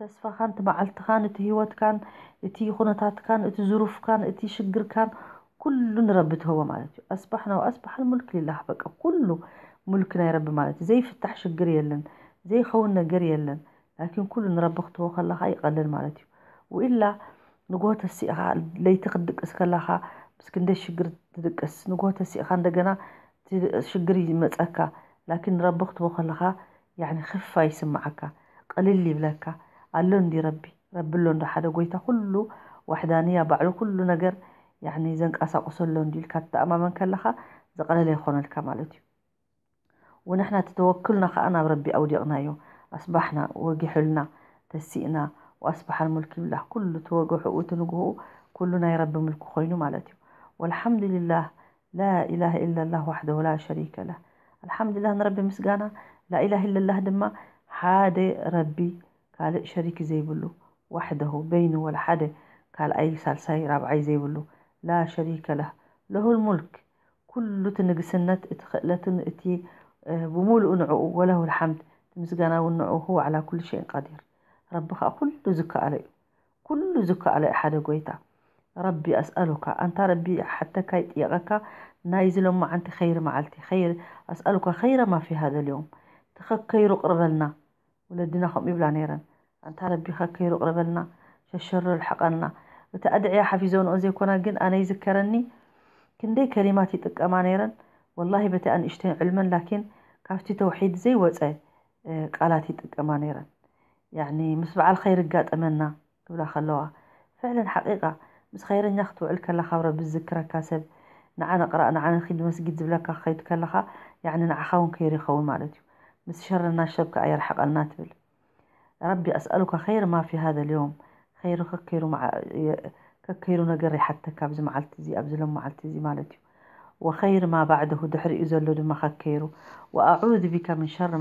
ተስፋኻን እቲ መዓልትኻን እቲ ህይወትካን እቲ ኩነታትካን እቲ ዝሩፍካን እቲ ሽግርካን ኩሉ ንረቢ ትህቦ ማለት እዩ። ኣስባሕና ወኣስባሕ ልሙልክ ሊላህ፣ በቃ ኩሉ ሙልክ ናይ ረቢ ማለት እዩ። ዘይፍታሕ ሽግር የለን፣ ዘይኸውን ነገር የለን። ላኪን ኩሉ ንረቢ ክትህቦ ከለኻ ይቐልል ማለት እዩ። ወኢላ ንግሆ ተሲእኻ ለይቲ ክትድቅስ ከለኻ ምስ ክንደይ ሽግር ትድቅስ። ንግሆ ተሲእኻ እንደገና እቲ ሽግር ይመፀካ። ላኪን ንረቢ ክትህቦ ከለኻ ያኒ ክፋ ይስምዓካ፣ ቅልል ይብለካ። ኣሎ እንዲ ረቢ፣ ረቢ ኣሎ እንዶ ሓደ ጎይታ ኩሉ ዋሕዳንያ ባዕሉ ኩሉ ነገር ያኒ ዘንቀሳቕሶ ኣሎ እንዲ ኢልካ ትተኣማመን ከለኻ ዝቐለለ ይኾነልካ ማለት እዩ። ወንሕና እቲ ተወክልና ከዓ ናብ ረቢ ኣውዲቕናዮ። ኣስባሕና ወጊሑልና ተሲእና ወኣስባሕ ልሙልክ ሊላህ ኩሉ እቲ ወግሕኡ እቲ ንግህኡ ኩሉ ናይ ረቢ ምልኩ ኮይኑ ማለት እዩ። ወልሓምዱሊላህ ላኢላህ ኢላላህ ዋሕደሁ ላ ሸሪከ ለህ። ኣልሓምዱሊላህ ንረቢ ምስጋና። ላኢላህ ኢላላህ ድማ ሓደ ረቢ ካልእ ሸሪክ ዘይብሉ ዋሕደሁ በይኑ ወላ ሓደ ካልኣይ ሳልሳይ ራብዓይ ዘይብሉ ላ ሸሪከ ለህ ለሁል ሙልክ ኩሉ እቲ ንግስነት እቲ ክእለትን እቲ ብሙሉኡ ንዕኡ ወለሁ ልሓምድ እቲ ምስጋና እውን ንዕኡ ሁወ ዓላ ኩሉ ሸይን ቀዲር። ረቢ ከዓ ኩሉ ዝከኣሎ እዩ። ኩሉ ዝከኣሎ እዩ ሓደ ጎይታ። ረቢ ኣስኣሉካ ኣንታ ረቢ ሓተካ ይጥየቐካ ናይዚ ሎማዓንቲ ኸይሪ መዓልቲ ኸይር ኣስኣሉካ ኸይረ ማ ፊ ሃደ ልዮም ትኸከይሩ ቅርበልና። ወለድና ከምኡ ይብላ ነይረን። ኣንታ ረቢ ከከይሩ ቅርበልና ሸሸሮ ልሕቐልና። እቲ ኣድዕያ ሓፊዞንኦ ዘይኮና ግን ኣነ ይዝከረኒ ክንደይ ከሊማት ይጥቀማ ነይረን። ወላሂ በቲ ኣንእሽተይ ዕልመን ላኪን ካብቲ ተውሒድ ዘይወፀ ቃላት ይጥቀማ ነይረን። ያኒ ምስ በዓል ኸይር ጋጠመና ክብላ ከለዋ ፍዕለን ሓቂቃ ምስ ኸይረኛ ክትውዕል ከላ ካብ ረቢ ዝዝክረካ ሰብ ንዓ ንቕራእ ንዓ ንኺድ መስጊድ ዝብለካ ክኸይድ ከለኻ ያኒ ንዓኻ እውን ከይር ይኸውን ማለት እዩ። ምስ ሸረና ሸብ ከዓ የርሕቐልና ትብል። ረቢ ኣስኣሉካ ኸይር ማ ፊ ሃደ ልዮም ኸይሩ ከከይሩ ከከይሩ ነገር ይሓተካ ኣብዚ መዓልቲ እዚ ኣብዚ ሎም መዓልቲ እዚ ማለት እዩ። ወኸይር ማ ባዕደሁ ድሕሪኡ ዘሎ ድማ ከከይሩ ወኣዑዙ ቢካ ምን ሸር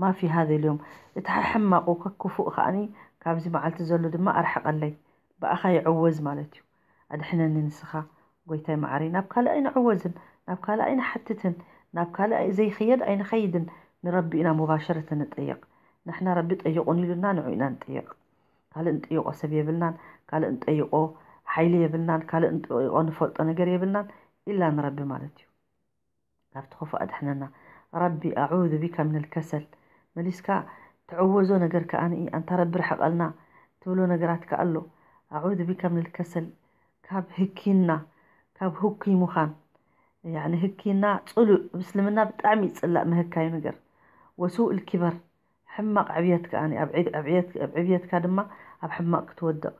ማ ፊ ሃደ ልዮም እቲ ሕማቑ ከክፉእ ከዓኒ ካብዚ መዓልቲ ዘሎ ድማ ኣርሕቐለይ ብኣኻ ይዕወዝ ማለት እዩ። ኣድሕነኒ ንስኻ ጎይታይ መዓረይ ናብ ካልእ ኣይንዕወዝን ናብ ካልእ ኣይንሓትትን ናብ ካልእ ዘይኽየድ ኣይንኸይድን ንረቢ ኢና ሙባሸረተ ንጠየቕ። ንሕና ረቢ ጠይቑን ኢሉና ንዑ ኢና ንጠየቕ። ካልእ ንጠይቖ ሰብ የብልናን ካልእ ንጠይቖ ሓይሊ የብልናን ካልእ ንጠይቖ ንፈልጦ ነገር የብልናን ኢላ ንረቢ ማለት እዩ። ካብቲ ክፉእ ኣድሕነና ረቢ ኣዑዙ ቢካ ምን ልከሰል መሊስካ ትዕወዞ ነገር ከኣ ንኢ ኣንታ ረቢ ርሕቐልና ትብሎ ነገራት ከኣ ኣሎ። ኣዑዙ ቢካ ምን ልከሰል ካብ ህኪና ካብ ህኩይ ምዃን ያኒ ህኪና ጽሉእ ብስልምና ብጣዕሚ ይጽላእ ምህካዩ ነገር ወሱእ ልኪበር ሕማቕ ዕብየት ከኣ ኣብ ዕብየትካ ድማ ኣብ ሕማቕ ክትወድቕ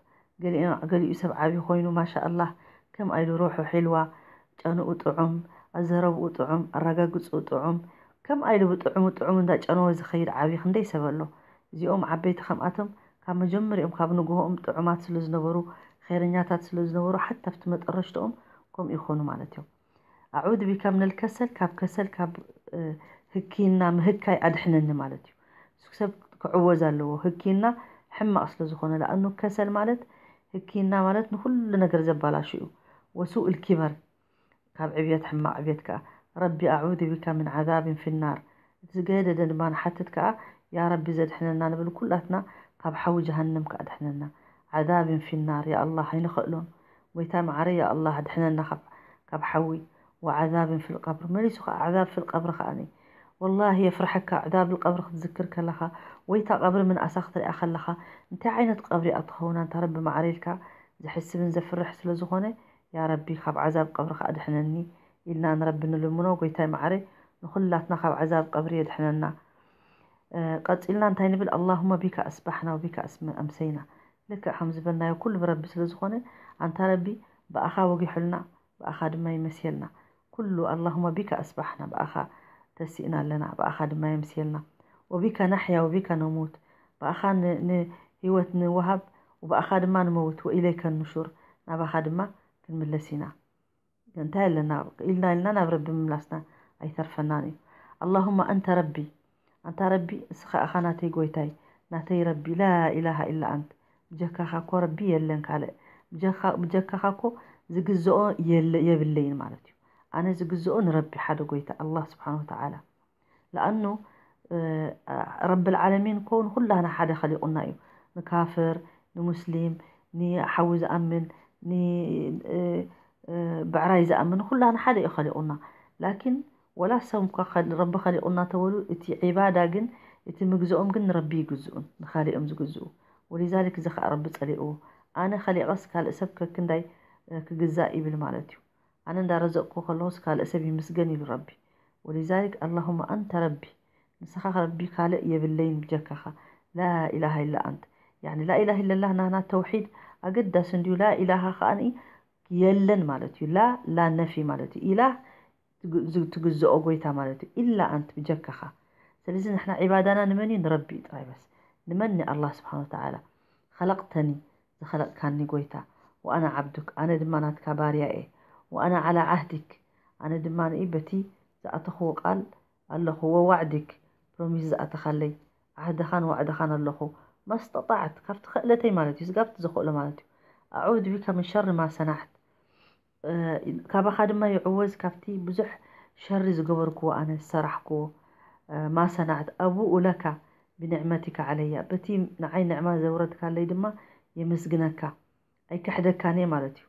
ገሊኡ ሰብ ዓብዪ ኮይኑ ማሻ ኣላህ ከም ኣይሉ ሩሑ ሒልዋ ጨንኡ ጥዑም ኣዘረብኡ ጥዑም ኣረጋግፅኡ ጥዑም ከም ኣይሉ ብጥዑሙ ጥዑም እንዳጨነወ ዝኸይድ ዓብዪ ክንደይ ሰብ ኣሎ። እዚኦም ዓበይቲ ከምኣቶም ካብ መጀመሪኦም ካብ ንግሆኦም ጥዑማት ስለ ዝነበሩ ኸይረኛታት ስለ ዝነበሩ ሓታ ኣብቲ መጠረሽትኦም ከምኡ ይኾኑ ማለት እዮም። ኣዑዝ ቢካ ምነል ከሰል ካብ ከሰል ካብ ህኪና ምህካይ ኣድሕነኒ ማለት እዩ። ሰብ ክዕወዝ ኣለዎ ህኪና ሕማቕ ስለ ዝኾነ። ለኣኑ ከሰል ማለት ህኪና ማለት ንኹሉ ነገር ዘባላሹ እዩ። ወሱእ ልኪበር ካብ ዕብየት ሕማቕ ዕብየት ከኣ ረቢ ኣዑዙ ቢካ ምን ዓዛብን ፊናር። እቲ ዝገደደ ድማ ንሓትት ከኣ ያ ረቢ ዘድሕነና ንብል ኩላትና ካብ ሓዊ ጀሃነም ከኣ ድሕነና። ዓዛብን ፊናር ያ ኣላህ ኣይንኽእሎን። ጎይታ መዓረይ ያ ኣላህ ድሕነና ካብ ካብ ሓዊ። ወዓዛብን ፊል ቀብር መሊሱ ከኣ ዓዛብ ፊል ቀብር ከኣ ወላሂ የፍርሐካ። ዓዛብ ቀብሪ ክትዝክር ከለኻ ወይ እታ ቀብሪ ምንኣሳ ክትሪኣ ከለኻ እንታይ ዓይነት ቀብሪ እያ ትኸውን ኣንታ ረቢ መዓረይ ኢልካ ዝሕስብን ዘፍርሕ ስለ ዝኾነ ያ ረቢ ካብ ዓዛብ ቀብሪ ከኣ ድሕነኒ ኢልና ንረቢ ንልምኖ። ጎይታይ መዓረይ ንኹላትና ካብ ዓዛብ ቀብሪ የድሕነና። ቀጺልና እንታይ ንብል? ኣላሁመ ቢካ ኣስባሕና ወቢካ ኣምሰይና። ልክዕ ከም ዝበልናዮ ኩሉ ብረቢ ስለ ዝኾነ ኣንታ ረቢ ብኣኻ ወጊሑልና ብኣኻ ድማ ይመስየልና። ኩሉ ኣላሁመ ቢካ ኣስባሕና ብኣኻ ተሲእና ኣለና ብኣኻ ድማ የምስየልና። ወቢካ ናሕያ ወቢካ ነሙት ብኣኻ ንህይወት ንወሃብ ወብኣኻ ድማ ንመውት ወኢለይከ ንሹር ናባኻ ድማ ክንምለስ ኢና። እንታይ ኣለና ኢልና ኢልና ናብ ረቢ ምምላስና ኣይተርፈናን እዩ። ኣላሁማ ኣንተ ረቢ ኣንታ ረቢ እስኻ ኢኻ ናተይ ጎይታይ ናተይ ረቢ ላኢላሃ ኢላ ኣንት። ብጀካኻ እኮ ረቢ የለን ካልእ። ብጀካኻ እኮ ዝግዝኦ የብለይን ማለት እዩ። ኣነ ዝግዝኦ ንረቢ ሓደ ጎይታ ኣላህ ስብሓን ወተዓላ። ለኣኑ ረቢ ልዓለሚን እኮ ንኩላህና ሓደ ኸሊቑና እዩ። ንካፍር ንሙስሊም ንሓዊ ዝኣምን ብዕራይ ዝኣምን ኩላህና ሓደ እዩ ኸሊቑና። ላኪን ወላ ሰም እኳ ረቢ ኸሊቑና ተበሉ እቲ ዒባዳ ግን እቲ ምግዝኦም ግን ንረቢ ይግዝኡን ንኻሊኦም ዝግዝኡ። ወሊዛሊክ እዚ ከዓ ረቢ ፀሊእዎ። ኣነ ኸሊቐስ ካልእ ሰብ ከክንዳይ ክግዛእ ይብል ማለት እዩ። ኣነ እንዳረዘቕኩ ከለኹስ ካልእ ሰብ ይምስገን ኢሉ ረቢ። ወሊዛሊክ ኣላሁማ ኣንተ ረቢ ንስኻ ረቢ ካልእ የብለይን ብጀካኻ። ላኢላሃ ኢላ ኣንት። ያኒ ላኢላሃ ኢለላህ ናህና ተውሒድ ኣገዳሲ እንድዩ። ላኢላሃ ከኣኒ የለን ማለት እዩ። ላ ላ ነፊ ማለት እዩ። ኢላህ ትግዝኦ ጎይታ ማለት እዩ። ኢላ ኣንት ብጀካኻ። ስለዚ ንሕና ዒባዳና ንመን እዩ? ንረቢ እዩ ጥራይ በስ። ንመን ንኣላህ ስብሓን ወተዓላ። ኸለቅተኒ ዝኸለቅካኒ ጎይታ። ወኣና ዓብዱክ ኣነ ድማ ናትካ ባርያ እየ። ወኣና ዓላ ዓህዲክ ኣነ ድማ ንኢ በቲ ዝኣተኽዎ ቃል ኣለኹ። ወዋዕዲክ ፕሮሚስ ዝኣተኻለይ ዓህድኻን ዋዕድኻን ኣለኹ። ማስተጣዕት ካብቲ ክእለተይ ማለት እዩ። ስጋብቲ ዝኽእሎ ማለት እዩ። ኣዑዝ ቢካ ምን ሸሪ ማ ሰናዕት ካባኻ ድማ ይዕወዝ ካብቲ ብዙሕ ሸሪ ዝገበርክዎ ኣነ ዝሰራሕክዎ። ማ ሰናዕት ኣቡኡ ለካ ብንዕመቲካ ዓለያ በቲ ንዓይ ንዕማ ዘውረድካለይ ድማ የመስግነካ ኣይክሕደካን እየ ማለት እዩ።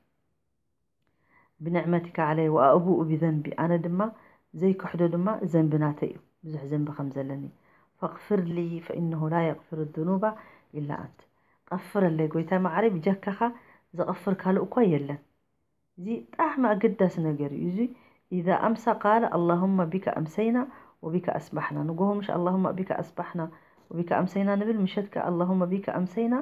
ብንዕመቲካ ዓለይ ወኣቡኡ ብዘንቢ ኣነ ድማ ዘይክሕዶ ድማ ዘንቢ ናተይ እዩ። ብዙሕ ዘንቢ ከም ዘለኒ ፈቕፍር ሊ ፈኢነሁ ላ የቕፍር ذኑባ ኢላ ኣንት። ቐፍረለይ ጎይታ መዓረይ ብጀካኻ ዘቐፍር ካልእ እኳ የለን። እዚ ብጣዕሚ ኣገዳሲ ነገር እዩ። እዚ ኢዛ ኣምሳ ቃለ ኣላሁመ ቢካ ኣምሰይና ወቢካ ኣስባሕና ንጎሆ ምሽ ኣላሁመ ቢካ ኣስባሕና ወቢካ ኣምሰይና ንብል ምሸት ከ ኣላሁመ ቢካ ኣምሰይና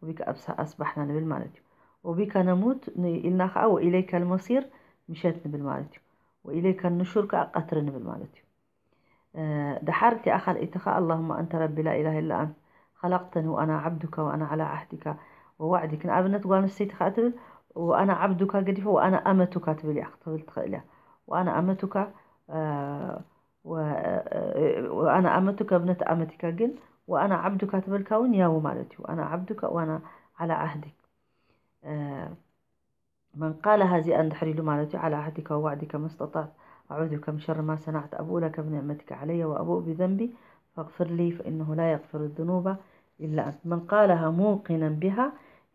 ወቢካ ኣስባሕና ንብል ማለት እዩ። ወቢካ ነሙት ኢልና ከዓ ወኢለይካ ልመሲር ምሸት ንብል ማለት እዩ። ወኢለይካ ንሹር ከዓ ቀትሪ ንብል ማለት እዩ። ድሓር እቲኣ ካልኣይቲ ከዓ ኣላሁማ ኣንተ ረቢ ላ ኢላሃ ኢላ ኣንት ኸለቅተኒ ወኣና ዓብዱካ ወኣና ዓላ ዓህዲካ ወዋዕዲክ። ንኣብነት ጓል ኣንስተይቲ ከዓ ትብል ወኣና ዓብዱካ ገዲፈ ወኣና ኣመቱካ ትብል እያ ክትብል ትኽእል እያ። ወኣና ኣመቱካ ወኣና ኣመቱካ ብነቲ ኣመቲካ ግን ወኣና ዓብዱካ ትበልካ እውን ያው ማለት እዩ። ኣና ዓብዱካ ወኣና ዓላ ዓህዲክ መን ቃለ ሃዚኣ እንድሕር ኢሉ ማለት እዩ ዓላ ዓህዲካ ወዋዕዲካ መስተጣዕት ኣዑዙ ቢካ ምን ሸሪ ማ ሰናዕት ኣቡኡ ለከ ብንዕመቲካ ዓለየ ወኣቡኡ ብዘንቢ ፈቕፍር ሊ ፈኢነሁ ላ የቕፍር ذኑባ ኢላ ኣንት መን ቃለሃ ሙቂነን ቢሃ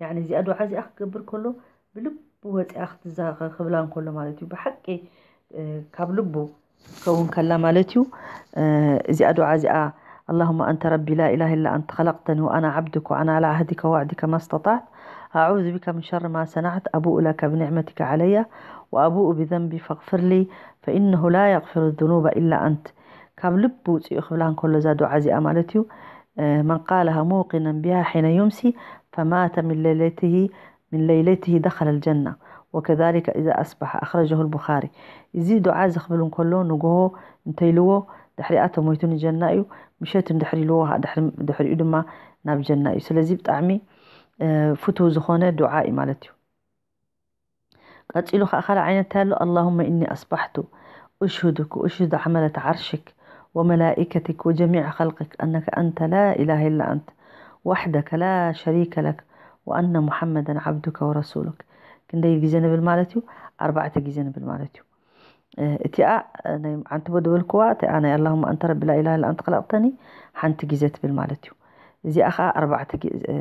ያኒ እዚኣ ዱዓ እዚኣ ክገብር ከሎ ብልቡ ወፂኣ ክትዛ ክብላ እንከሎ ማለት እዩ ብሓቂ ካብ ልቡ ክትከውን ከላ ማለት እዩ። እዚኣ ዱዓ እዚኣ ኣላሁመ ኣንተ ረቢ ላ ኢላሃ ኢላ ኣንተ ኸለቅተኒ ወኣና ዓብዱክ ወኣና ዓላ ዓህዲከ ወዋዕዲከ ማስተጣዕት ኣዑዙ ቢከ ምን ሸሪ ማ ሰናዕት ኣቡኡ ለከ ብኒዕመቲከ ዓለያ ወኣቡኡ ብዘንቢ ፈግፍር ሊ ፈኢነሁ ላ የግፍሩ ዙኑበ ኢላ ኣንት። ካብ ልቡ ውፅኡ ክብላ እንከሎ እዛ ዱዓ እዚኣ ማለት እዩ። መን ቃለሃ ሙቂነን ቢሃ ሒነ ዩምሲ ፈማተ ምን ለይለትሂ ምን ለይለትሂ ደኸለ ልጀና ወከዛሊከ ኢዛ ኣስበሐ ኣኽረጀሁ ልቡኻሪ። እዚ ዱዓ እዚ ክብል እንከሎ ንግሆ እንተይልዎ ድሕሪኣ ተሞይቱ ንጀና እዩ። ምሸት እንድሕር ኢልዎ ድሕሪኡ ድማ ናብ ጀና እዩ። ስለዚ ብጣዕሚ ፍቱው ዝኾነ ዱዓ እዩ ማለት እዩ። ቀፂሉ ከዓ ካልእ ዓይነት እንታይ ኣሎ? ኣላሁመ ኢኒ ኣስባሕቱ ኡሽሁዱክ ወኡሽሁዱ ዓመለተ ዓርሽክ وملائكتك وجميع خلقك أنك أنت لا إله إلا أنت وحدك لا شريك لك وأن محمدا عبدك ورسولك. ክንደይ ግዜ ንብል ማለት እዩ? ኣርባዕተ ግዜ ንብል ማለት እዩ። እቲኣ ናይ ሓንቲ ቦ ዝበልክዋ እቲኣ ናይ اللهم أنت ربي لا إله إلا أنت خلقتني ሓንቲ ግዜ ትብል ማለት እዩ። እዚኣ ኸዓ ኣርባዕተ ግ- እ፣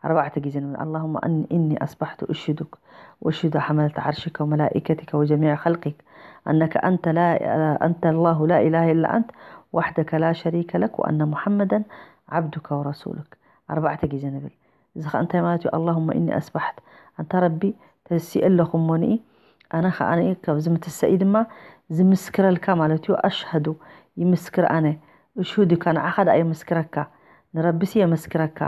ኣርባዕተ ግዜ ንብል። اللهم أن- إني أصبحت أشهدك وأشهد حملة عرشك وملائكتك وجميع خلقك أنك أنت لا أنت الله لا إله إلا أنت وحدك لا شريك لك وأن محمدا عبدك ورسولك ኣርባዕተ ግዜ ንብል። እዚ ኸዓ እንታይ ማለት እዩ? اللهم إني أصبحت ኣንታ ረቢ ተሲኤ ኣለኹ እሞኒ ኣነ ኸዓ ካብዚ ምትሰኢ ድማ ዝምስክረልካ ማለት እዩ። ኣሽሀዱ ይምስክር ኣነ እሽሁድካ ንዓኻ ደኣ የመስክረካ ንረቢሲ የመስክረካ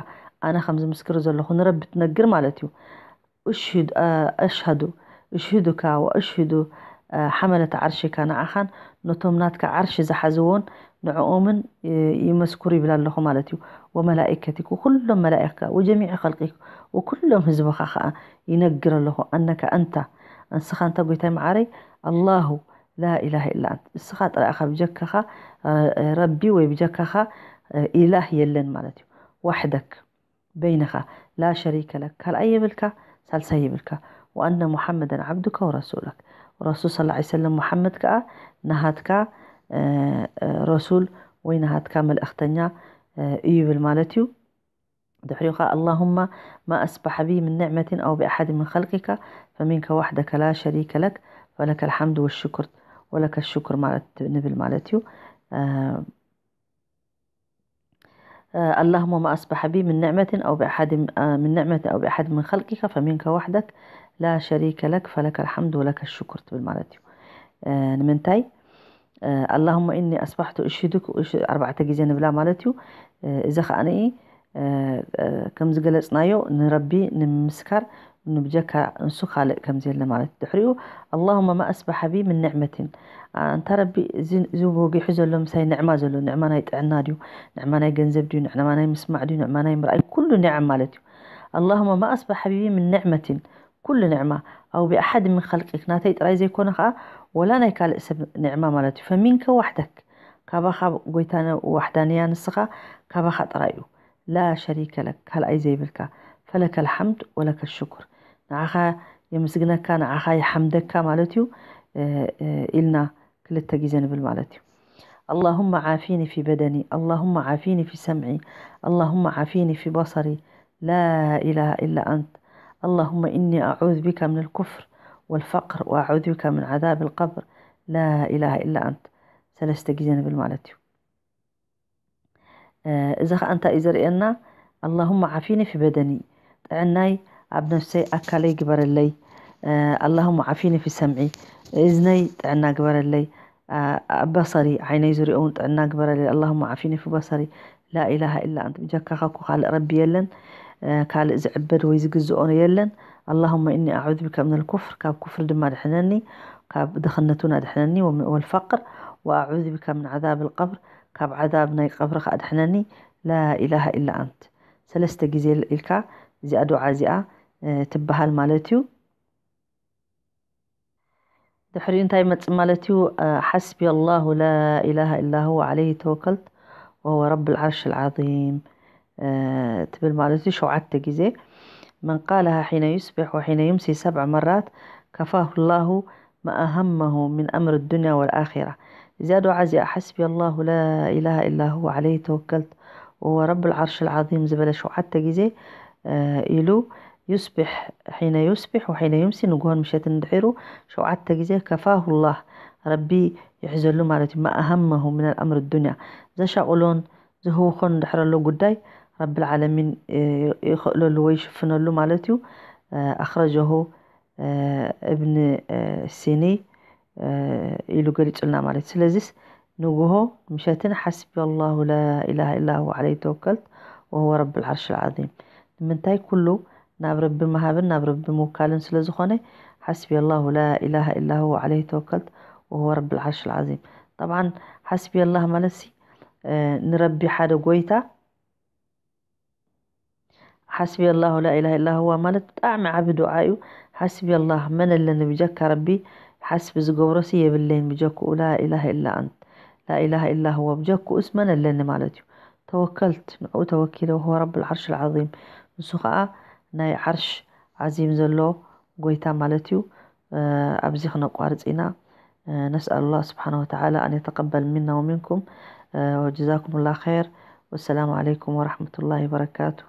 ኣነ ከም ዝምስክር ዘለኹ ንረቢ ትነግር ማለት እዩ። أشهد أشهد أشهدك وأشهد حملة عرشك ንዓኻን ነቶም ናትካ ዓርሺ ዝሓዝዎን ንዕኦምን ይመስክሩ ይብል ኣለኹ ማለት እዩ። وملائكتك ኩሎም መላኢክካ وجميع خلقك ኩሎም ህዝብኻ ኸዓ ይነግር ኣለኹ أنك أنت ንስኻ እንተ ጎይታይ መዓረይ الله لا إله إلا أنت እስኻ ጥራይ ኢኻ ብጀካኻ ረቢ ወይ ብጀካኻ ኢላህ የለን ማለት እዩ። وحدك በይንኻ لا شريك لك ካልኣይ የብልካ ሳልሳይ የብልካ وأن محمدا عبدك ورسولك ረሱል صلى الله عليه وسلم ሙሓመድ ከዓ ናሃትካ ረሱል ወይ ናሃትካ መልእኽተኛ እዩ ይብል ማለት እዩ። ድሕሪኡ ከዓ اللهم ما أصبح بي من نعمة أو بأحد من خلقك فمنك وحدك لا شريك لك فلك الحمد والشكر ولك الشكر ማለት ንብል ማለት እዩ። اللهم ما أصبح بي من نعمة أو بأحد من نعمة أو بأحد من خلقك فمنك وحدك لا شريك لك فلك الحمد ولك الشكر ትብል ማለት እዩ። ንምንታይ اللهم إني أصبحت أشهدك ኣርባዕተ ግዜ ንብላ ማለት እዩ። እዚ ኸዓ ከም ዝገለፅናዮ ንረቢ ንምምስካር ንብጀካ እንሱ ካልእ ከም ዘየለ ማለት ድሕሪኡ اللهم ما أصبح بي من نعمة ኣንታ ረቢ እዚ ወጊሑ ዘሎ ምሳይ ንዕማ ዘሎ ንዕማ ናይ ጥዕና ድዩ ንዕማ ናይ ገንዘብ ድዩ ንዕማ ናይ ምስማዕ ድዩ ንዕማ ናይ ምርኣይ ኩሉ ንዕም ማለት እዩ። اللهم ما أصبح بي من نعمة ኩሉ ንዕማ أو بأحد من خلقك ናተይ ጥራይ ዘይኮነ ከዓ ወላ ናይ ካልእ ሰብ ንዕማ ማለት እዩ። فمنك وحدك ካባኻ ጎይታ ዋሕዳንያ ንስኻ ካባኻ ጥራይ እዩ። لا شريك لك ካልኣይ ዘይብልካ فلك الحمد ولك الشكر ንዓኻ የምስግነካ ንዓኻ ይሓምደካ ማለት እዩ። ኢልና ክልተ ግዜ ንብል ማለት እዩ። اللهم عافيني في بدني اللهم عافيني في سمعي اللهم عافيني في بصري لا إله إلا أنت اللهم إني أعوذ بك من الكفر والفقر وأعوذ بك من عذاب القبر لا إله إلا أنت ሰለስተ ግዜ ንብል ማለት እዩ። እዚ ኸዓ እንታይ እዩ ዘርእየና? اللهم عافيني في بدني ጥዕናይ ኣብ ነፍሰይ ኣካለይ ግበረለይ። اللهم عافيني في سمعي እዝነይ ጥዕና ግበረለይ። ኣብ በሰሪ ዓይነይ ዝሪኦ እውን ጥዕና ግበረለይ اللهم عافيني في بصري لا إله إلا أنت ብጀካኻ እኮ ካልእ ረቢ የለን። ካልእ ዝዕበድ ወይ ዝግዝኦ የለን። اللهم إني أعوذ بك من الكفر ካብ ኩፍሪ ድማ ድሕነኒ ካብ ድኽነት እውን ኣድሕነኒ والفقر وأعوذ بك من عذاب القبر ካብ ዓዛብ ናይ ቀብሪ ከኣ ድሕነኒ لا إله إلا أنت ሰለስተ ግዜ ኢልካ እዚኣ ዱዓ እዚኣ ትበሃል ማለት እዩ። ድሕሪኡ እንታይ ይመጽእ ማለት እዩ? حسبي الله لا إله إلا هو عليه توكلت وهو رب العرش العظيم ትብል ማለት እዩ። ሸውዓተ ግዜ من قالها حين يصبح وحين يمسي سبع مرات كفاه الله ما أهمه من أمر الدنيا والآخرة እዚኣ ዱዓ እዚኣ حسبي الله لا إله إلا هو عليه توكلت وهو رب العرش العظيم ዝበለ ሸውዓተ ግዜ ኢሉ يصبح حين يصبح وحين يمسي ንግሆን ምሸትን ድሒሩ ሸውዓተ ግዜ كفاه الله ረቢ ይሕዘሉ ማለት እዩ። ما أهمه من الأمر الدنيا ዘሻቕሎን ዝህውኾን ድሕረሎ ጉዳይ ረብል ዓለሚን ይኽእለሉ ወይ ይሽፍነሉ ማለት እዩ። ኣኽረጀሁ እብን ሲኒ ኢሉ ገሊጹልና ማለት እዩ። ስለዚስ ንግሆ ምሸትን حسبي الله لا إله إلا هو عليه توكلت وهو رب العرش العظيم ንምንታይ ኩሉ ናብ ረቢ ምሃብን ናብ ረቢ ምውካልን ስለ ዝኾነ حسبي الله لا إله إلا هو عليه توكلت وهو رب العرش العظيم طبعا حسبي الله ማለት ሲ ንረቢ ሓደ ጎይታ حسبي الله لا إله إلا هو ማለት ብጣዕሚ ዓቢ ዱዓ እዩ። حسبي الله መን ኣለኒ ብጀካ ረቢ ሓስቢ ዝገብሮሲ የብለይን ብጀክኡ لا إله إلا أنت لا إله إلا هو ብጀክኡስ መን ኣለኒ ማለት እዩ። ተወከልት ንዕኡ ተወኪለ وهو رب العرش العظيم ንሱ ከዓ ናይ ዓርሽ ዓዚም ዘሎ ጎይታ ማለት እዩ። ኣብዚ ክነቋርፅ ኢና። نسأل الله سبحانه وتعالى أن يتقبل منا ومنكم. وجزاكم الله خير. والسلام عليكم ورحمة الله وبركاته.